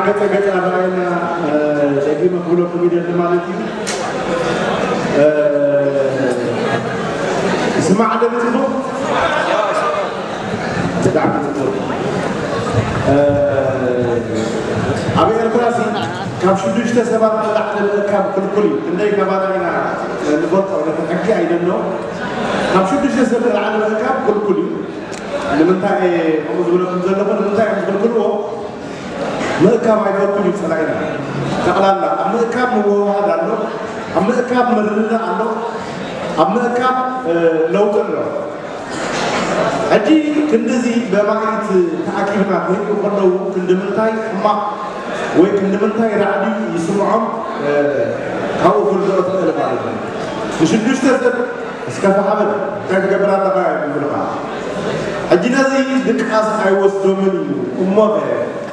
ገጸ ገጸ ኣረኣየና ደጊመ ክብለኩም ይደሊ ማለት እዩ። ስማዕ ደምፅኹ ብጣዕሚ ፅቡቅ። ኣብ ኤርትራ ሲ ካብ ሽዱሽተ ሰባት ንላዕሊ ምእካብ ክልኩል እዩ። ክንደይ ከባና ኢና ንፈልጦ ነቲ ሕጊ ኣይደኖ። ካብ ሽዱሽተ ሰብ ንላዕሊ ምእካብ ክልኩል እዩ። ንምንታይ ከምኡ ዝብለኩም ዘለኹ ንምንታይ እዮም ዝክልክልዎ? ምእካብ ኣይፈቱን እዩ ጸላኢና። ጠቕላላ ኣብ ምእካብ ምውህሃድ ኣሎ፣ ኣብ ምእካብ ምርድዳእ ኣሎ፣ ኣብ ምእካብ ለውጢ ኣሎ። ሕጂ ክንድዚ በማኢት ተኣኪብና ክህልዩ ከለዉ ክንዲ ምንታይ ሕማቕ ወይ ክንዲ ምንታይ ራዕዲ ይስምዖም ካብኡ ክርድኦ ትኽእል ማለት እዩ። ንሽዱሽተ ሰብ እስከ ፋሕ በል እንታይ ትገብር ኣለኻ ይብሉኻ። ሕጂ ነዚ ድቃስ ኣይወስዶምን እዩ እሞ ከ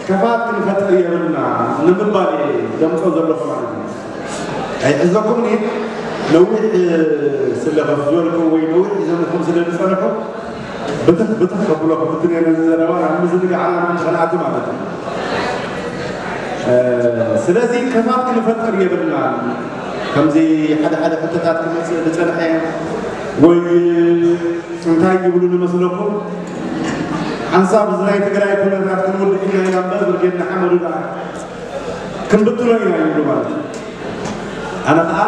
ከፋት ክንፈጥር የብልና ንምባል እየ ዘምፅኦ ዘለኹ ማለት እዩ። ኣይሕዘኩም እየ ነዊሕ ስለ ከፍ ዝበልኩም ወይ ነዊሕ ይዘምኩም ስለ ዝፀንሑ ብትኽ ብትኽ ከብሎ ክፍትን እየ ነዚ ዘረባ ናብ ምዝንጋዕና ምእንቲ ከነኣቱ ማለት እዩ። ስለዚ ከፋት ክንፈጥር የብልና። ከምዚ ሓደ ሓደ ሕቶታት ክመፅእ ዝፀንሐ ወይ እንታይ ይብሉ ንመስለኩም ሓንሳብ እዚ ናይ ትግራይ ኩነታት ክንውድእ ኢና ኢና እምበር ብርጌድ ንሓመዱ ደኣ ክንብትኖ ኢና ይብሉ ማለት እዩ። ኣነ ከዓ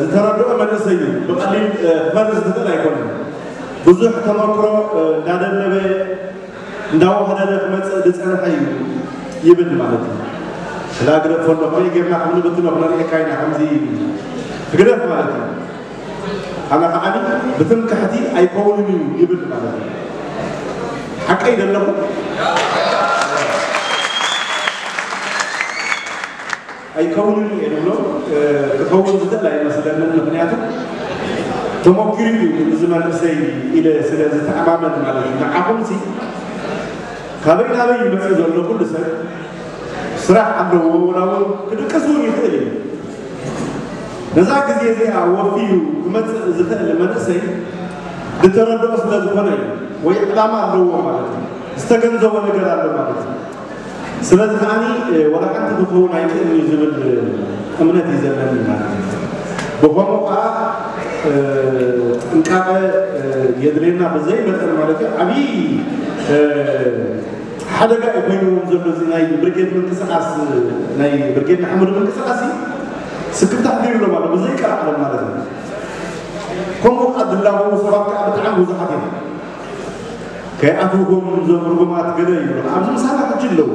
ዝተረድኦ መንእሰይ እዩ። ብቐሊል ክፈርስ ዝኽእል ኣይኮነን። ብዙሕ ተመክሮ እንዳደለበ እንዳዋህደደ ክመፅእ ዝፀንሐ እዩ ይብል ማለት እዩ። ስላ ግደፎ ኣሎ ከመይ ጌርና ከም ንብትኖ ክነርእየካ ኢና ከምዚ ክግደፍ ማለት እዩ። ኣነ ከዓኒ ብትምክሕቲ ኣይከውንን እዩ ይብል ማለት እዩ። ሓቀይ ደለኹ ኣይከውንን እየ ዝብሎ ክኸውን ዝኽእል ኣይመስለንን። ምክንያቱ ተሞኪሩ እዩ እዚ መንእሰይ ኢለ ስለ ዝተኣማመን ማለት እዩ። ንዓኹምሲ ካበይ ናበይ ይመፅእ ዘሎ ኩሉ ሰብ ስራሕ ኣለዎ፣ ወላ እውን ክድቅስ እውን ይኽእል እዩ። ነዛ ግዜ እዚኣ ወፍዩ ክመፅእ ዝኽእል መንእሰይ ዝተረድኦ ስለ ዝኾነ እዩ፣ ወይ ዕላማ ኣለዎ ማለት እዩ፣ ዝተገንዘቦ ነገር ኣሎ ማለት እዩ። ስለዚ ከዓኒ ወላ ሓንቲ ክኸውን ኣይክእልን እዩ ዝብል እምነት እዩ ዘለኒ ማለት እዩ። ብኸምኡ ከዓ ጥንቃቐ የድልየና ብዘይ መጠን ማለት እዩ ዓብዪ ሓደጋ እዩ ኮይንዎም ዘሎ እዚ ናይ ብርጌድ ምንቅስቃስ ናይ ብርጌድ ንሓመዱ ምንቅስቃስ እዩ። ስክፍታ ኣሕዲሩሎም ኣሎ ብዘይ ቀልዓለም ማለት እዩ። ከምኡ ከዓ ድላቦ ሰባት ከዓ ብጣዕሚ ብዙሓት እዮም። ከይኣትውኩም እዞም ርጉማት ገለ ይብሉ ኣብዚ ምሳና ሕጂ ኣለዉ።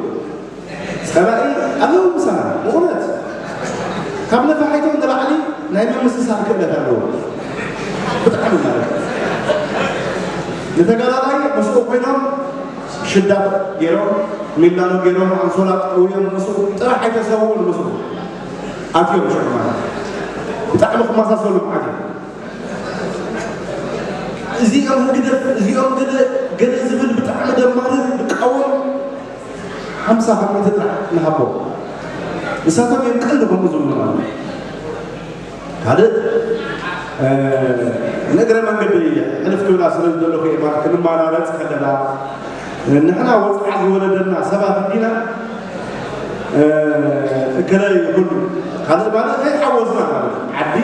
ፀላኢ ኣለዉ ምሳና ብእውነት ካብ ነፋሒቶም ንላዕሊ ናይ ምምስሳል ክእለት ኣለዎ። ብጣዕሚ ማለት ንተጋዳላይ ምስኡ ኮይኖም ሽዳት ገይሮም ሚላኖ ገይሮም ኣንሶላ ጠውዮም ምስኡ ጥራሕ ኣይተሰውኡን ምስኡ ኣትዮም ሽዑ ማለት ብጣዕሚ ክመሳሰሉ ማለት እዮም። እዚኦም ህግደፍ እዚኦም ገለ ገለ ዝብል ብጣዕሚ ደማርር ዝቃወም ሓምሳ ካብ ሚእቲ ጥራሕ ንሃቦ። ንሳቶም እዮም ቀንዲ ከምኡ ዝብሉ ማለት እዩ። ካልእ ንእግረ መንገዲ ሕልፍ ክብላ ስለ ዝደለኹ እየ ማለት ክንመራረፅ ከለና ንሕና ወፅዓ ዝወለደና ሰባት እንዲና እከለ ይኹን ካልእ ማለት ከይሓወዝና ማለት እዩ። ዓዲ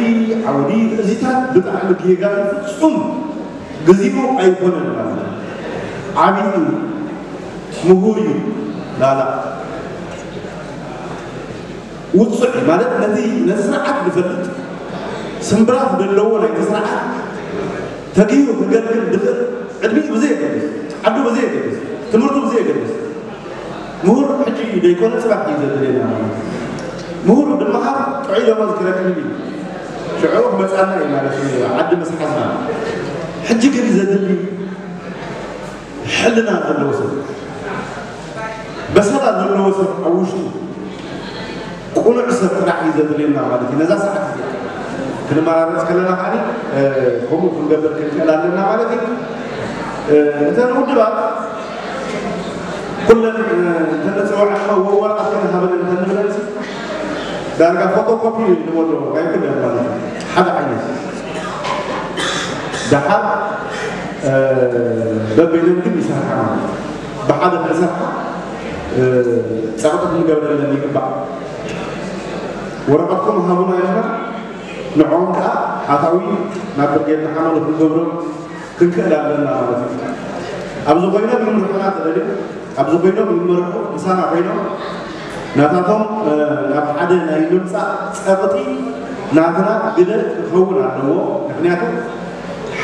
ዓውዲ እዚታት ብጣዕሚ ጌጋ እዩ። ፍፁም ግዚኡ ኣይኮነን ማለት እዩ። ዓብዪ እዩ፣ ምሁር እዩ ላላ ውፁዕ ማለት ነቲ ነቲ ስርዓት ዝፈልጥ ስምብራት ዘለዎ ናይቲ ስርዓት ተጊሁ ክገልግል ዝኽእል ዕድሚኡ ብዘየገድስ ዓዱ ብዘየገድስ ትምህርቱ ብዘየገድስ ምሁር ሕጂ ዘይኮነ ፅባሕ እዩ ዘድልየና ማለት እዩ። ምሁር ድመሃር ጥዑይ ደሞዝ ክረክብ እዩ። ሽዑ ክመፃና እዩ ማለት እዩ ዓዲ ምስ ሓዝና። ሕጂ ግን ዘድሊ ሕልና ዘለዎ ሰብ በሰላ ዘለዎ ሰብ ኣብ ውሽጡ ቁኑዕ ሰብ ጥራሕ እዩ ዘድልየና ማለት እዩ። ነዛ ሰዓት እዚኣ ክንመራረፅ ከለና ከዓ ከምኡ ክንገብር ክንክእል ኣለና ማለት እዩ። እተን ውድባት ኩለን እንተነፅወዐ ወረቐት ከነሃበን እንተንብለን ዳርጋ ፎቶኮፒ ንወዶ ኣይኩለን ማለት እዩ። ሓደ ዓይነት ደሓር በበይነን ግን ይሰርሓ ማለት እዩ። ብሓደ ክሰርሓ እ፣ ጸቕጢ ክንገብረለን ይግባእ። ወረቐትኩም ሃቡና ኢልና ንዕኦም ከኣ ኣታዊ ናብ ብርጌድ ንሓመዱ ክንገብሮም ክንክእል ኣለና ማለት እዩ። ኣብዚ ኮይኖም ይምርሑና ተደልዩ፣ ኣብዚ ኮይኖም ይመርሑ፣ ምሳና ኮይኖም ናታቶም፣ እ፣ ናብ ሓደ ናይ ምምጻእ ጸቕጢ ናትና ግደ ክኸውን ኣለዎ። ምኽንያቱ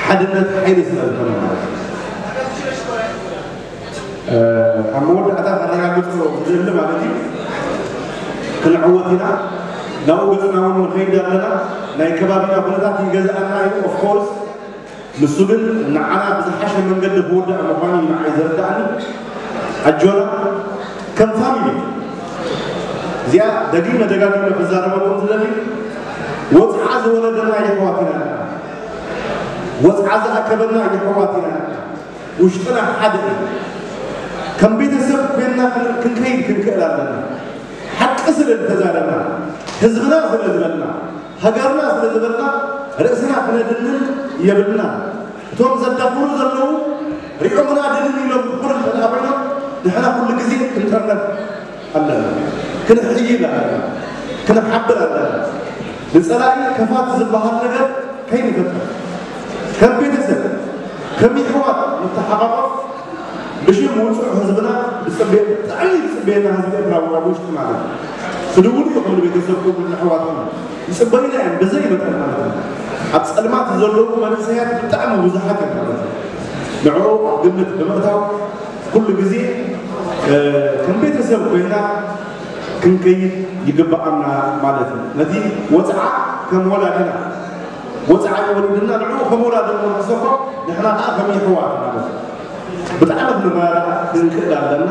ሓድነት ሓይሊ ስለ ዝኾነ ማለት እዩ። እ፣ ኣብ መወዳእታ ከረጋግጾ ዝደሊ ማለት እዩ፣ ክንዕወት ኢና። ናብኡ ገጽና እውን ንኸይድ ኣለና። ናይ ከባቢና ኩነታት ይገዝኣና እዩ። ኦፍኮርስ ንሱ ግን ንዓና ብዝሓሸ መንገዲ ክውዳእ ምዃኑ እዩ ንዓይ ዘርድኣኒ። ኣጆና ከም ፋሚሊ፣ እዚኣ ደጊመ ደጋጊመ ክዛረበኩም ዝደሊ፣ ወጽዓ ዝወለደና የሕዋት ኢና። ወጽዓ ዝኣከበና የሕዋት ኢና። ውሽጥና ሓደ እዩ። ከም ቤተሰብ ኮይንና ክን-፣ ክንከይድ ክንክእል ኣለና። ሓቂ ስለ ዝተዛረብና፣ ህዝብና ስለ ዝበልና፣ ሃገርና ስለ ዝበልና ርእስና ክነድንን የብልና። እቶም ዘዳኽሙና ዘለዉ ሪኦምና ድንን ኢሎም ክኾኑ እንተ ደኣ ኮይኖም፣ ንሕና ኩሉ ግዜ ክንጠርነፍ ኣለና። ክንሕይል ኣለና። ክንሓብር ኣለና። ንጸላኢ ክፍኣት ዝበሃል ነገር ከይንፈጥር፣ ከም ቤተሰብ፣ ከም የሕዋት ንተሓቓቐፍ። ብሽም ውጹዕ ህዝብና ብጽቤ-፣ ብጣዕሚ ዝጽበየና ህዝቢ ኤርትራዊ ኣብ ውሽጢ ማለት እዩ። ትድውሉ ኢኹም ንቤተሰብኩም፣ ንኣሕዋትኩም። ይጽበዩና እዮም ብዘይ መጠን ማለት እዩ። ኣብ ጸልማት ዘለዉ መንእሰያት ብጣዕሚ ብዙሓት እዮም ማለት እዩ። ንዕኡ ኣብ ግምት ብምእታው ኩሉ ግዜ፣ እ፣ ከም ቤተሰብ ኮይና ክንከይድ ይግብኣና ማለት እዩ። ነቲ ወጽዓ ከም ወላዲና፣ ወጽዓ ወሊድና ንዕኡ ከም ወላዲ ንሕሰቦ፣ ንሕና ከኣ ከም የሕዋት ማለት እዩ። ብጣዕሚ ክንረዳዳእ ክንክእል ኣለና።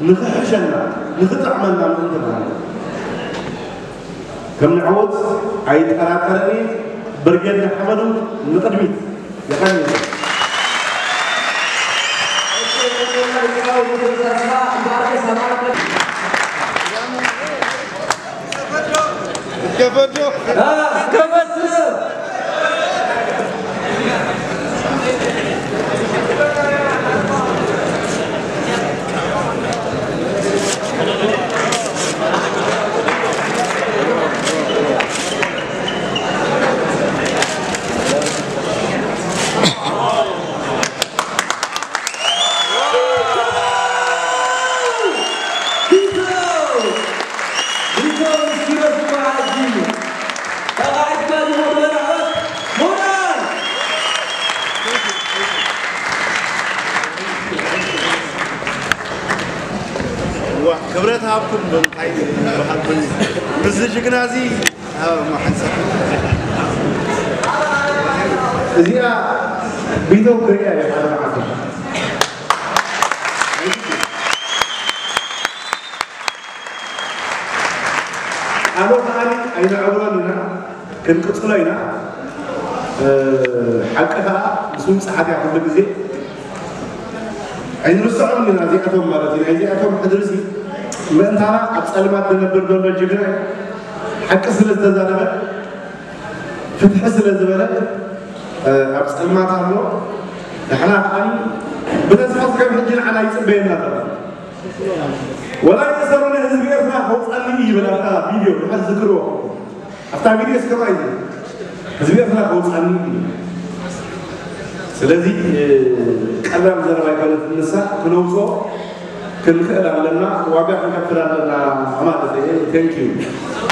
ንኽሕሸና፣ ንኽጥዕመና ምእንቲ ማለት እዩ። ከም ንዕወት ኣይጠራጠርን እየ። ብርጌድ ንሓመዱ ንቕድሚት። የቐንየለይ። ዋ፣ ክብረት ሃብኩም ዶ እንታይ ይበሃል ኮይኑ? ምስዚ ጅግና እዚ፣ ኣብ መሓንሳ። እዚኣ ቢቶ ክሪኣ እየ ሓደ መዓልቲ። ቃሉ ከኣ ኣይነዕብሮን ኢና፣ ክንቅጽሎ ኢና። እ፣ ሓቂ ከኣ ምስ ምብጽሓት እያ ኩሉ ግዜ። ኣይንርስዖም ኢና እዚኣቶም ማለት እዩ። ናይ እዚኣቶም ሕድሪሲ ምእንታና ኣብ ጸልማት ዝነብር ዘሎ ጅግና እዩ። ሓቂ ስለ ዝተዛረበ፣ ፍትሒ ስለ ዝበለ፣ እ፣ ኣብ ጸልማት ኣሎ። ንሕና ከኣ ብተስፋ ስጋብ ሕጂ ንዓና ይጽበየና ኣሎ። ወላ የእሰሩኒ ህዝቢ ኤርትራ ከውጻኒ እዩ ይብል ኣብታ ቪድዮ፣ ድሓር ዝክርዎ። ኣብታ ቪድዮ እስከ ራእይ ህዝቢ ኤርትራ ከውጻኒ እዩ። ስለዚ፣ እ፣ ቀላል ዘረባ ኣይኮነትን ንሳ፣ ክነውጾ ክንክእል ኣለና፣ ዋጋ ክንከፍል ኣለና ማለት እዩ። Thank you።